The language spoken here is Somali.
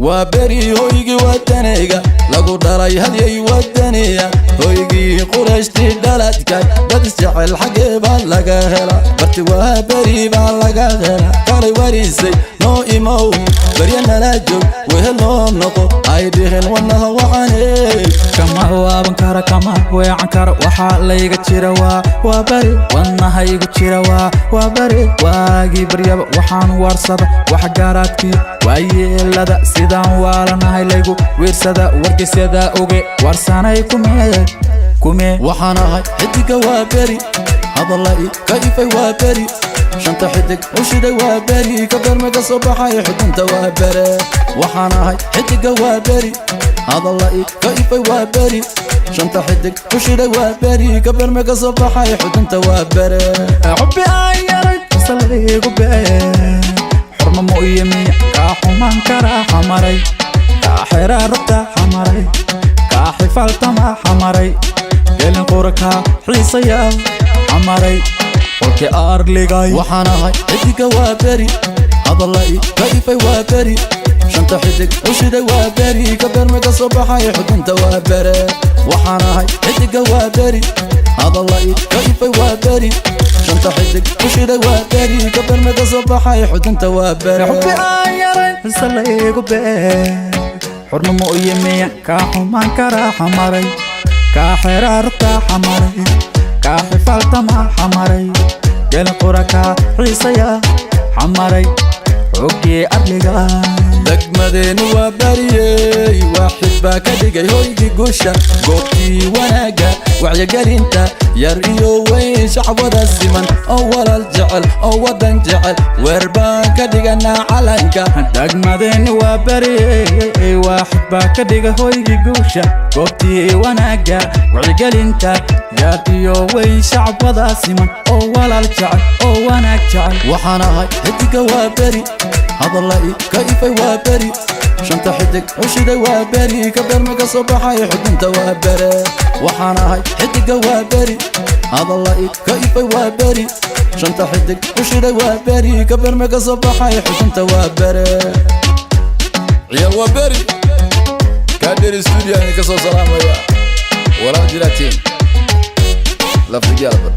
Waa beri, hoygii wadanayga lagu dhalay, hadyay wadaniya, hoygii Qurayshtii dhaladkay. Dad isjecel xaggee baa laga hela? Barti Waa Beri baa laga hela. Kalay warisay, noo imow, barya nala joog, wehel noo noqo, ay dhihin wadnaha wacaney. Kama waaban kara, kama weecan kara, waxaa layga jira waa bari, wadnaha igu jira waa bari. Waagii baryaba waxaan waarsada wax garaadkii waayeelada, sidaan waalanahay laygu wiirsada, wargeysyada oge waarsanay kumee kumee. Waxaan ahay xidiga Waa Beri, hadalla i ka ifay Waa Beri, shanta xidig u shiday Waa Beri, ka beerma ka soo baxay xudunta Waa Bere. Waxaan ahay xidiga Waa Beri, hadalla i ka ifay Waa Beri, shanta xidig u shiday Waa Beri, ka beerma ka soo baxay xudunta Waa Bere. Xubbi aan yaray salaygu bee, xurma mu iyo miya kaa xumaan karaa? Xamaray kaa xeraa rugta, xamaray kaa xifaaltama, xamaray gelin qura kaa xiisaya, xamaray qolkii arligay. Waxaan ahay xidiga Waa Beri, hadalla i ka ifay Waa Beri, shanta xidig u shiday Waa Beri, ka beerma ka soo baxay xudunta Waa Bere. Waxaan ahay xidiga Waa Beri, hadalla i ka ifay Waa Beri, shanta xidig u shiday Waa Beri, ka beerma ka soo baxay xudunta Waa Bere. Xubbi aan yaray salaygu bee, xurma mu iyo miya kaa xumaan karaa? Xamaray kaa xeraa rugta, xamaray kaa xifaaltama, xamaray gelin qura kaa xiisaya, xamaray xoggii arliga. Degmadeenu waa bariyey, waaxid baa ka dhigay hoygii guusha, goobtii wanaagga, wacyigelinta yar iyo weyn, shacwada siman oo walaal jecel oo waddan jecel, weer baan ka dhiganaa calanka. Degmadeeni waa beri, waaxid baa ka dhiga hoygii guusha, goobtii wanaagga, wacyigelinta yar iyo weyn, shacwada siman oo walaal jecel oo wanaag jecel. Waxaan ahay xidiga Waa Beri, hadalla i ka ifay Waa Beri, shanta xidig u shiday Waa Beri, ka beerma ka soo baxay xudunta Waa Bere. Waxaan ahay xidiga Waa Beri, hadalla i ka ifay Waa Beri, shanta xidig u shiday Waa Beri, ka beerma ka soo baxay xudunta Waa Bere. Ciyaal Waa Beri Kaadheri studio idin ka soo salaamaya, walaal jiraatiin laftigyaalba.